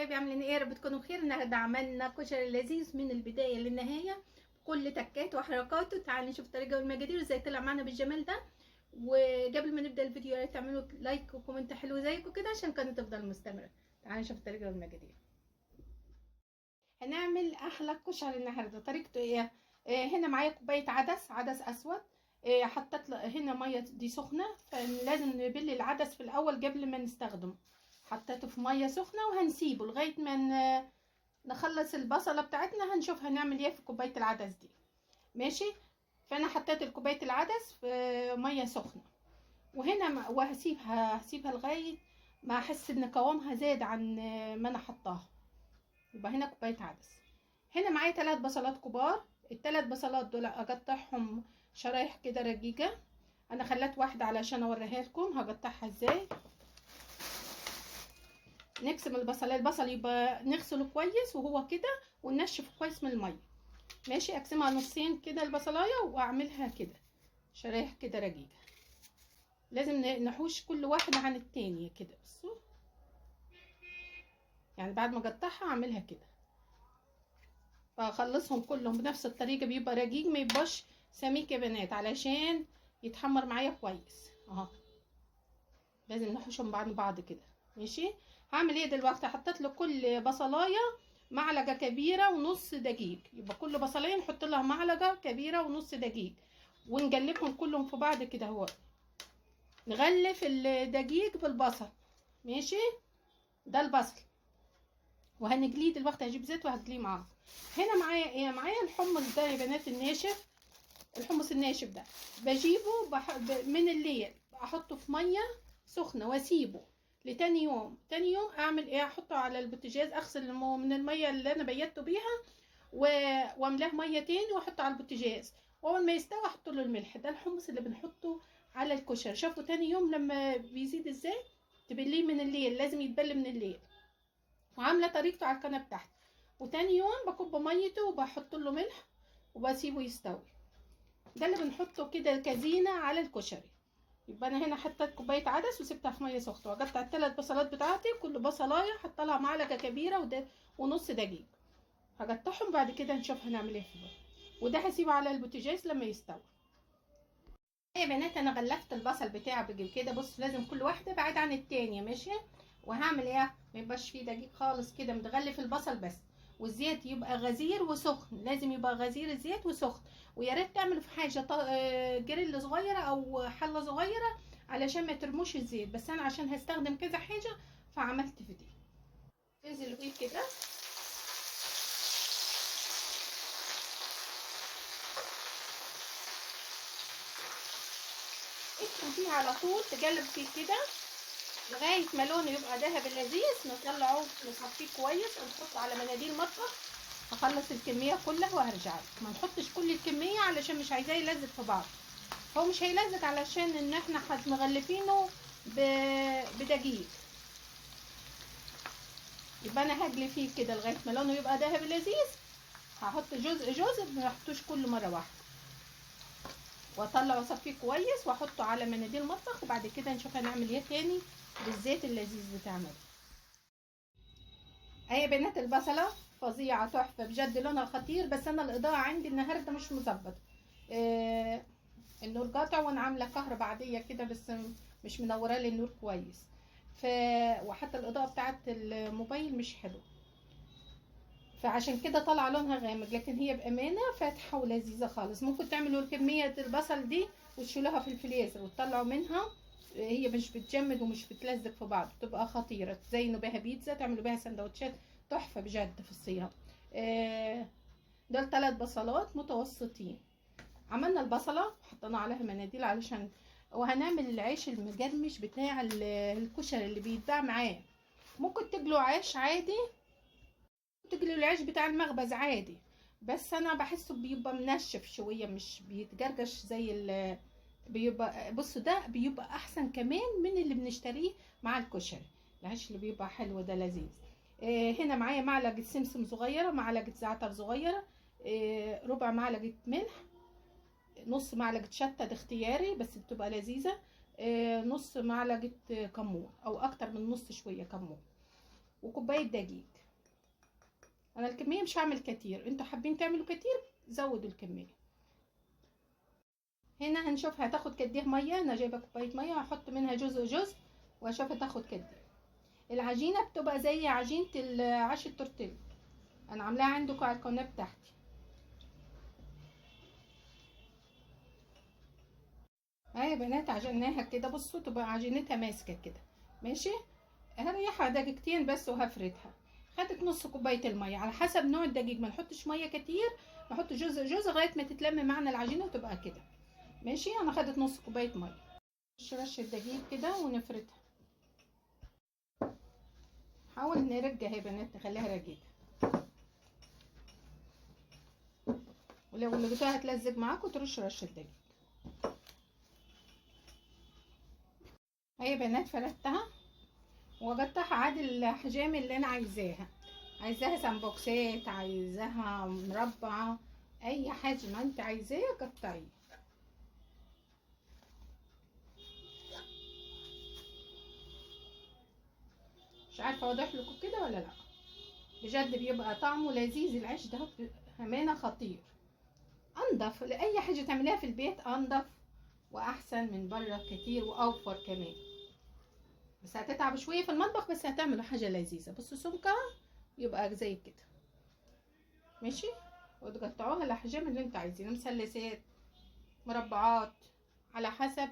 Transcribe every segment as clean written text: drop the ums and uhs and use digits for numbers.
حبايبي، عاملين ايه؟ يا رب تكونوا بخير. النهارده عملنا كشري لذيذ من البداية للنهاية بكل تكاته وحركاته. تعالوا نشوف الطريقة والمقادير ازاي طلع معانا بالجمال ده. وقبل ما نبدا الفيديو يا ريت تعملوا like و comment حلو زيكم كده عشان القناة تفضل مستمرة. تعالوا نشوف الطريقة والمقادير. هنعمل احلى كشري النهارده. طريقته ايه؟ هنا معايا كوباية عدس اسود. حطيت هنا مية دي سخنة، فلازم نبل العدس في الاول قبل ما نستخدمه. حطيته في مية سخنة وهنسيبه لغاية ما نخلص البصله بتاعتنا. هنشوف هنعمل ايه في كوباية العدس دي. ماشي، فانا حطيت الكوباية العدس في مية سخنة، وهنا وهسيبها لغاية ما احس ان قوامها زاد عن ما انا حطاها. يبقى هنا كوباية عدس. هنا معايا 3 بصلات كبار. الثلاث بصلات دول اقطعهم شرايح كده رقيقه. انا خليت واحدة علشان اوريها لكم هقطعها ازاي. نقسم البصله، البصل يبقى نغسله كويس وهو كده وننشفه كويس من المية. ماشي، اقسمها نصين كده البصلايه واعملها كده شرايح كده رقيقه. لازم نحوش كل واحدة عن التانية كده. بصوا، يعني بعد ما اقطعها اعملها كده، فاخلصهم كلهم بنفس الطريقة. بيبقى رقيق ما يبقاش سميك يا بنات علشان يتحمر معايا كويس اهو. لازم نحوشهم بعد بعض كده. ماشي، هعمل ايه دلوقتي؟ حطيت له كل بصلايه معلقه كبيرة ونص دقيق. يبقى كل بصلايه نحط لها معلقه كبيرة ونص دقيق، ونقلبهم كلهم في بعض كده اهو. نغلف الدقيق بالبصل. ماشي، ده البصل وهنجليه دلوقتي. هجيب زيت وهجليه معاه. هنا معايا ايه؟ معايا الحمص ده يا بنات الناشف. الحمص الناشف ده بجيبه من الليل، احطه في مية سخنة واسيبه لتاني يوم. تاني يوم اعمل ايه؟ احطه على البوتاجاز، اغسل من المية اللي انا بيته بيها واملاه مية تاني واحطه على البوتاجاز، واول ما يستوي احط له الملح. ده الحمص اللي بنحطه على الكشري. شوفوا تاني يوم لما بيزيد ازاي. تبليه من الليل، لازم يتبل من الليل. وعامله طريقته على القناة بتاعتي. وتاني يوم بكب ميته وبحط له ملح وبسيبه يستوي. ده اللي بنحطه كده كزينه على الكشري. يبقى انا هنا حطيت كوباية عدس وسبتها في مية سخنة، وقطعت الثلاث بصلات بتاعتي. كل بصلايه حط لها معلقه كبيرة ونص دقيق. هقطعهم بعد كده نشوف هنعمل ايه فيه. وده هسيبه على البوتاجاز لما يستوي. يا بنات انا غلفت البصل بتاعي بجيب كده. بص، لازم كل واحدة بعيد عن التانية. ماشي، وهعمل ايه؟ ما يبقاش فيه دقيق خالص كده، متغلف البصل بس. والزيت يبقى غزير وسخن، لازم يبقى غزير الزيت وسخن. ويا ريت تعملوا في حاجة جريل صغيرة او حله صغيرة علشان ما ترموش الزيت. بس انا عشان هستخدم كذا حاجة فعملت في دي. تنزلوا فيه كده. اكتم فيه على طول، تقلب فيه كده لغاية ما لونه يبقى ذهبي لذيذ. نطلعه نصفيه كويس ونحطه على مناديل مطبخ. هخلص الكمية كلها وهرجع لكم. ما نحطش كل الكمية علشان مش عايزاه يلزق في بعض. هو مش هيلزق علشان ان احنا مغلفينه بدقيق. يبقى انا هجلي فيه كده لغاية ما لونه يبقى ذهبي لذيذ. هحط جزء جزء، ما احطوش كله مرة واحدة. واطلع واصفيه كويس واحطه على مناديل مطبخ، وبعد كده نشوف هنعمل ايه تاني بالزيت اللذيذ بتاعنا ده. اهي يا بنات البصله فظيعة تحفة بجد، لونها خطير. بس انا الاضاءة عندي النهارده مش مظبطه، النور قاطع وانا عامله كهرباء عادية كده، بس مش منورة لي النور كويس. وحتى الاضاءة بتاعت الموبايل مش حلوة، فعشان كده طالعه لونها غامق. لكن هي بامانه فاتحة ولذيذه خالص. ممكن تعملوا كمية البصل دي وتشيلوها في الفريزر وتطلعوا منها، هي مش بتجمد ومش بتلزق في بعض، بتبقى خطيرة. تزينوا بيها بيتزا، تعملوا بيها سندوتشات، تحفة بجد في الصيام. دول 3 بصلات متوسطين. عملنا البصله وحطينا عليها مناديل علشان، وهنعمل العيش المجرمش بتاع الكشري اللي بيتباع معاه. ممكن تجلوا عيش عادي، تجلوا العيش بتاع المخبز عادي، بس انا بحسه بيبقى منشف شوية، مش بيتجرجش زي بيبقى. بصوا ده بيبقى احسن كمان من اللي بنشتريه مع الكشري. العيش اللي بيبقى حلو ده لذيذ. هنا معايا معلقه سمسم صغيرة، معلقه زعتر صغيرة، ربع معلقه ملح، نص معلقه شطه، ده اختياري بس بتبقى لذيذة، نص معلقه كمون او اكتر من نص شوية كمون. وكوبايه دقيق. انا الكمية مش هعمل كتير، انتوا حابين تعملوا كتير زودوا الكمية. هنا هنشوف هتاخد قد ايه مية. انا جايبه كوباية مية هحط منها جزء جزء واشوف هتاخد قد ايه. العجينة بتبقى زي عجينه عيش التورتيلا، انا عاملاها عندكم على القناة بتاعتي. اهي يا بنات عجناها كده، بصوا تبقى عجينتها ماسكه كده. ماشي، هريحها دقيقتين بس وهفردها. خدت نص كوباية المية على حسب نوع الدقيق، ما نحطش مية كتير، نحط جزء جزء لغاية ما تتلم معنا العجينة وتبقى كده. ماشي، انا خدت نص كوباية مية. رشه الدقيق كده ونفردها. حاول نرجع يا بنات نخليها رقيقه، ولو لقيتوها هتلزق معاكم ترش رشه دقيق. اهي يا بنات فردتها وقطعها عادي الاحجام اللي انا عايزاها. عايزاها سمبوكسات، عايزاها مربعه، اي حجم انت عايزاه قطعية. مش عارفه اوضح لكم كده ولا لا، بجد بيبقى طعمه لذيذ العيش ده، امانه خطير. انضف لاي حاجة تعمليها في البيت، انضف واحسن من بره كتير واوفر كمان. بس هتتعب شوية في المطبخ، بس هتعملوا حاجة لذيذة. بصوا سمكة يبقى زي كده. ماشي، وتقطعوها الاحجام اللي انتوا عايزينها، مثلثات، مربعات، على حسب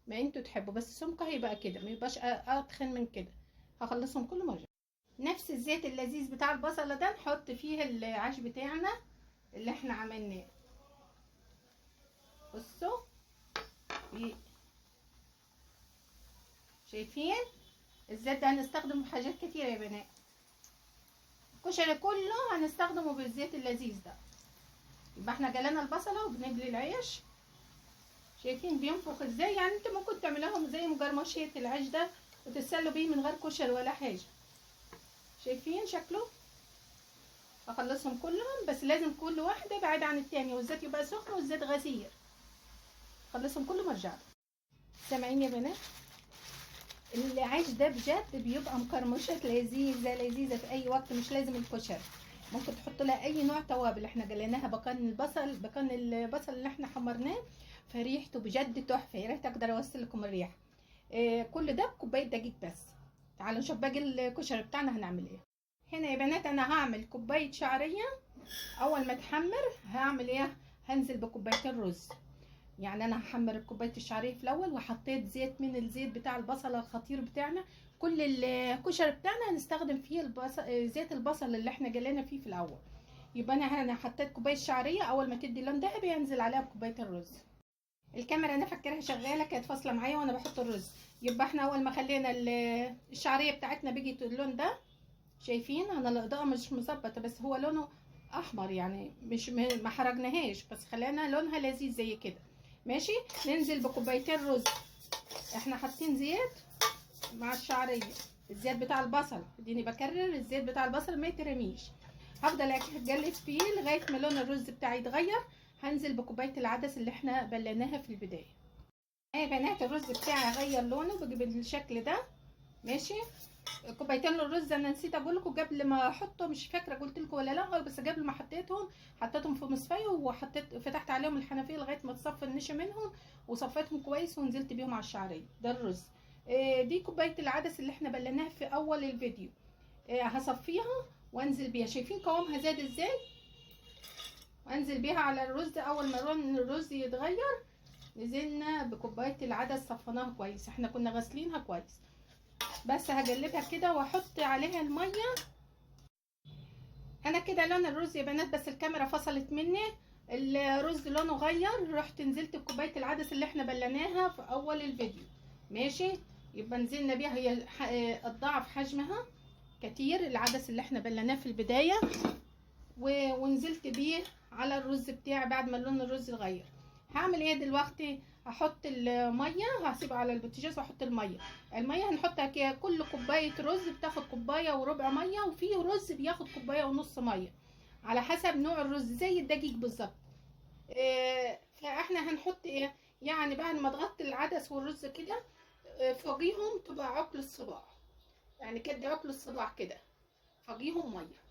ما انتوا تحبوا. بس سمكة هيبقى كده، ما يبقاش اتخن من كده. هخلصهم كله مرة. نفس الزيت اللذيذ بتاع البصله ده نحط فيه العيش بتاعنا اللي احنا عملناه. بصوا شايفين الزيت ده هنستخدمه في حاجات كتيرة يا بنات. الكشري كله هنستخدمه بالزيت اللذيذ ده. يبقى احنا جلانا البصله وبنجلي العيش. شايفين بينفخ ازاي؟ يعني انت ممكن تعملوهم زي مجرمشيه العيش ده وتتسلوا بيه من غير كشري ولا حاجة. شايفين شكله؟ هخلصهم كلهم، بس لازم كل واحدة بعيد عن التانية، والزيت يبقى سخن والزيت غزير. خلصهم كلهم وارجع. سامعين يا بنات؟ العيش ده بجد بيبقى مقرمشات لذيذة لذيذة في اي وقت، مش لازم الكشري، ممكن تحط لها اي نوع توابل. احنا جليناها بقن البصل، بقن البصل اللي احنا حمرناه، فريحته بجد تحفة. يا ريت اقدر اوصل لكم الريحة. كل ده بكوبايه دقيق بس. تعالوا نشوف باقي الكشري بتاعنا هنعمل ايه. هنا يا بنات انا هعمل كوباية شعرية. اول ما تحمر هعمل ايه؟ هنزل بكوبايتين رز. يعني انا هحمر كوباية الشعرية في الاول، وحطيت زيت من الزيت بتاع البصله الخطير بتاعنا. كل الكشري بتاعنا هنستخدم فيه البصل، زيت البصل اللي احنا جلينا فيه في الاول. يبقى انا حطيت كوباية شعرية، اول ما تدي لون ذهبي هنزل عليها بكوبايه الرز. الكاميرا انا فاكرها شغالة، كانت فاصلة معايا وانا بحط الرز. يبقى احنا اول ما خلينا الشعرية بتاعتنا بقت اللون ده، شايفين انا الاضاءة مش مظبطه بس هو لونه احمر، يعني مش ما حرجناهاش، بس خلينا لونها لذيذ زي كده. ماشي، ننزل بكوبايتين رز. احنا حاطين زيت مع الشعرية، الزيت بتاع البصل، اديني بكرر، الزيت بتاع البصل ما يترميش. هفضل اقلب فيه لغاية ما لون الرز بتاعي يتغير. هنزل بكوبايه العدس اللي احنا بليناها في البداية. اهي يا بنات الرز بتاعي غير لونه، بجيب بالشكل ده. ماشي، كوبايتين الرز انا نسيت اقول لكم قبل ما احطه، مش فاكره قلت لكم ولا لا، بس قبل ما حطيتهم في مصفايه، وحطيت فتحت عليهم الحنفية لغاية ما تصفى النشا منهم، وصفيتهم كويس ونزلت بيهم على الشعرية. ده الرز. دي كوباية العدس اللي احنا بليناها في اول الفيديو. هصفيها وانزل بيها. شايفين قوامها زاد ازاي؟ وانزل بيها على الرز. اول ما لون الرز يتغير نزلنا بكوبايه العدس، صفيناها كويس، احنا كنا غاسلينها كويس. بس هقلبها كده واحط عليها المية. انا كده لون الرز يا بنات، بس الكاميرا فصلت مني، الرز لونه غير. رحت نزلت بكوبايه العدس اللي احنا بليناها في اول الفيديو. ماشي، يبقى نزلنا بيها، هي الضعف حجمها كتير العدس اللي احنا بليناه في البداية، ونزلت بيه على الرز بتاعي بعد ما لون الرز اتغير. هعمل ايه دلوقتي؟ هحط المية، هسيبها على البوتاجاز واحط المية. المية هنحطها كل كوباية رز بتاخد كوباية وربع مية، وفي رز بياخد كوباية ونص مية على حسب نوع الرز، زي الدقيق بالظبط. فاحنا هنحط ايه يعني بعد ما تغطي العدس والرز كده فوقيهم تبقى عقل الصباع، يعني كده عقل الصباع كده. فقيهم مية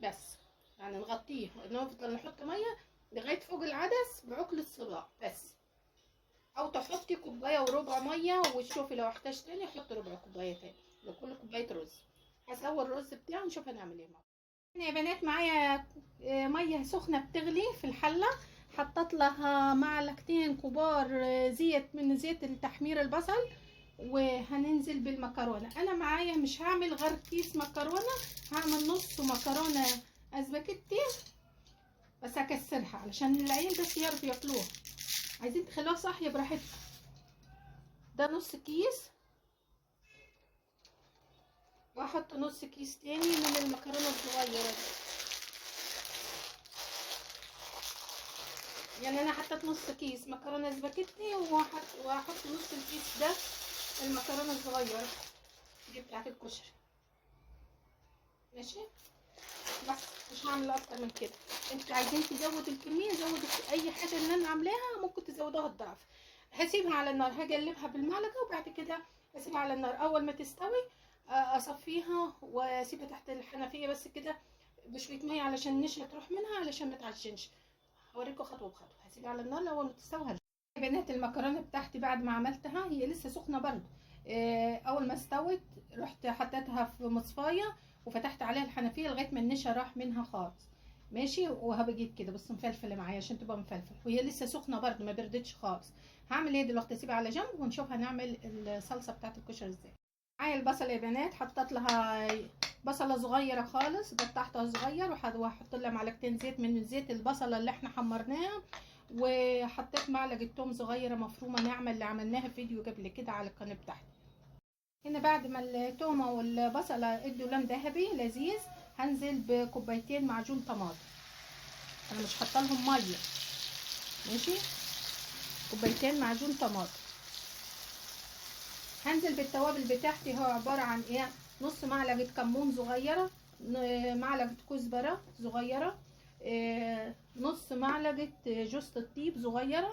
بس، يعني نغطيه، نفضل نحط مية لغاية فوق العدس بعقل الصباع بس، او تحطي كوباية وربع مية وتشوفي لو احتاج تاني حطي ربع كوباية تاني لكل كوباية رز. هسوي الرز بتاعه ونشوف هنعمل ايه. يا بنات معايا مية سخنة بتغلي في الحلة، حطيت لها معلقتين كبار زيت من زيت التحمير البصل، وهننزل بالمكرونه. انا معايا مش هعمل غير كيس مكرونه، هعمل نص مكرونه اسباجيتي بس هكسرها علشان العيال بس يعرفوا ياكلوها، عايزين تخلوها صاحية براحتكم. ده نص كيس، واحط نص كيس تاني من المكرونه الصغيرة دي. يعني انا حطيت نص كيس مكرونه سباكيتي واحط نص الكيس ده المكرونه الصغيرة دي بتاعت الكشري. ماشي، بس مش هعمل اكتر من كده. انتوا عايزين تزودوا الكمية زودوا اي حاجة اللي انا عاملاها، ممكن تزودوها الضعف. هسيبها على النار، هقلبها بالمعلقه وبعد كده اسيبها على النار. اول ما تستوي اصفيها واسيبها تحت الحنفية بس كده بشوية مية علشان النشا تروح منها، علشان ما تعجنش. هوريكم خطوة بخطوة. هسيبها على النار اول ما تستوي. يا بنات المكرونه بتاعتي بعد ما عملتها هي لسه سخنة برضو، اول ما استوت رحت حطيتها في مصفايه وفتحت عليها الحنفية لغاية ما النشا راح منها خالص. ماشي، وهبجيب كده بس مفلفله معايا عشان تبقى مفلفل، وهي لسه سخنة برضو ما بردتش خالص. هعمل ايه دلوقتي؟ اسيبها على جنب ونشوف هنعمل الصلصه بتاعت الكشري ازاي. معايا البصل يا بنات، حطيت لها بصله صغيرة خالص، قطعتها صغير، وهحط لها معلقتين زيت من زيت البصله اللي احنا حمرناها، وحطيت معلقه توم صغيرة مفرومه ناعمة اللي عملناها في فيديو قبل كده على القناة بتاعتي. هنا بعد ما التومه والبصله ادوا لون ذهبي لذيذ، هنزل بكوبايتين معجون طماطم. انا مش حاطه لهم مية، ماشي، كوبايتين معجون طماطم. هنزل بالتوابل بتاعتي، هو عبارة عن ايه؟ نص معلقه كمون صغيرة، معلقه كزبره صغيرة، نص معلقه جوزة الطيب صغيرة،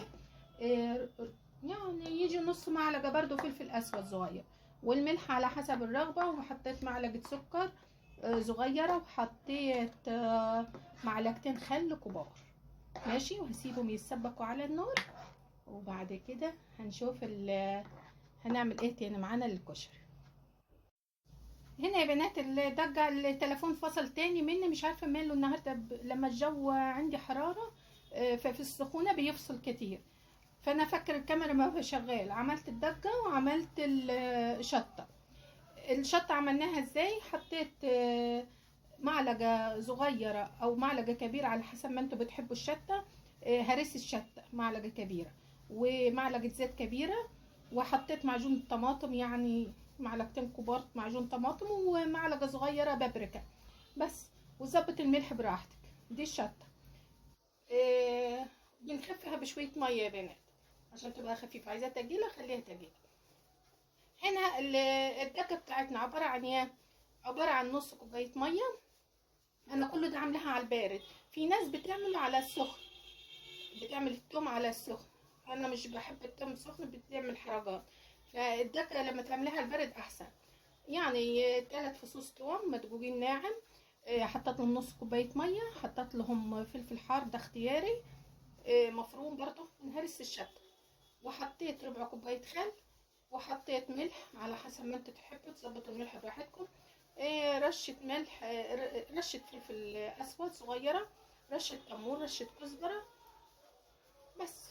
يعني يجي نص معلقه برضو فلفل اسود صغير، والملح على حسب الرغبة. وحطيت معلقه سكر صغيرة، وحطيت معلقتين خل كبار. ماشي، وهسيبهم يتسبكوا على النار، وبعد كده هنشوف هنعمل ايه تاني معانا للكشري. هنا يا بنات الضجة، التليفون فصل تاني مني، مش عارفه ماله النهارده، لما الجو عندي حرارة ففي السخونه بيفصل كتير، فانا فاكر الكاميرا ما شغال. عملت الضجة وعملت الشطه. الشطه عملناها ازاي؟ حطيت معلقه صغيرة او معلقه كبيرة على حسب ما انتوا بتحبوا الشطه، هرس الشطه معلقه كبيرة، ومعلقة زيت كبيرة، وحطيت معجون الطماطم، يعني معلقتين كبار معجون طماطم، ومعلقة صغيرة بابريكا بس، وظبط الملح براحتك. دي الشطه. بنخفها بشوية مية يا بنات عشان تبقى خفيفة، عايزاها تقيلة خليها تقيلة. هنا الدكة بتاعتنا عبارة عن ايه؟ عبارة عن نص كوباية مية. انا كله ده عاملاها على البارد، في ناس بتعمله على السخن، بتعمل التوم على السخن، انا مش بحب التوم سخن، بتعمل حرجات. فالدكه لما تعمليها البارد احسن. يعني 3 فصوص توم مدقوقين ناعم، حطيت لهم نص كوباية مية، حطيت لهم فلفل حار ده اختياري، مفروم برضو من هرس الشطه، وحطيت ربع كوباية خل، وحطيت ملح على حسب ما انتوا تحبوا تظبطوا الملح براحتكم، رشه ملح، رشه فلفل اسود صغيرة، رشه كمون، رشه كزبره، بس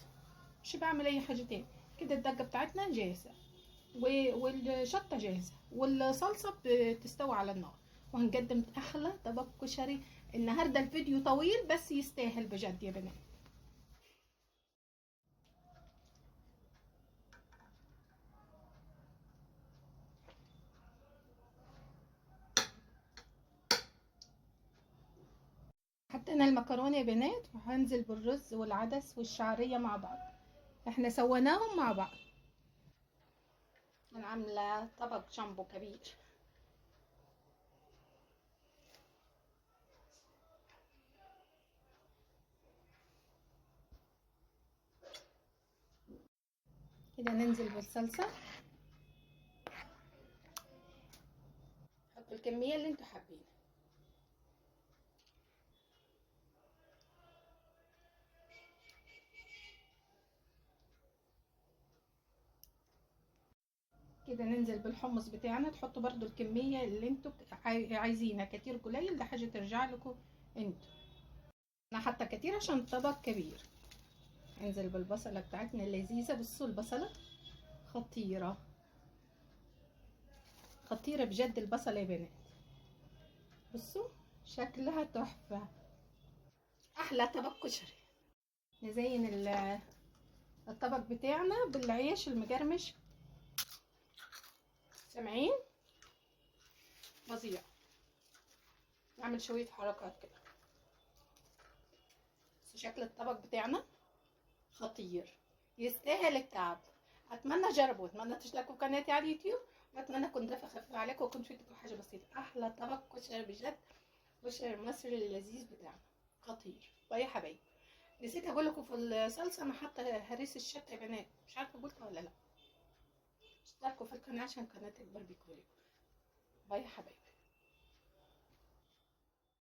مش بعمل اي حاجة تاني. كده الدقة بتاعتنا جاهزة، والشطه جاهزة، والصلصه بتستوي على النار، وهنقدم احلى طبق كشري النهارده. الفيديو طويل بس يستاهل بجد يا بنات. حطينا المكرونه يا بنات، وهنزل بالرز والعدس والشعريه مع بعض، احنا سويناهم مع بعض. انا عامله طبق جامبو كبير. كده ننزل بالصلصه، حطوا الكمية اللي انتوا حابينها. كده ننزل بالحمص بتاعنا. تحطوا برضو الكمية اللي انتوا عايزينها، كتير قليل ده حاجة ترجع لكم انتوا. انا حاطه كتير عشان الطبق كبير. انزل بالبصلة بتاعتنا اللذيذة. بصوا البصلة خطيرة خطيرة بجد، البصلة يا بنات. بصوا شكلها تحفة، احلى طبق كشري. نزين الطبق بتاعنا بالعيش المجرمش. سامعين؟ فظيع. نعمل شوية حركات كده. بس شكل الطبق بتاعنا خطير، يستاهل التعب. اتمنى تجربوا، اتمنى تشتركوا في قناتي على اليوتيوب، واتمنى اكون ضيفه خفيفة عليكم وكنت فيتكم حاجة بسيطة. احلى طبق كشري بجد، كشري المصري اللذيذ بتاعنا خطير. bye يا حبايبي. نسيت اقول لكم في الصلصه انا حاطه هريس الشطه يا بنات، مش عارفه قلتها ولا لا. اشتركوا في القناة عشان القناة تكبر بيكم. bye يا حبايبي.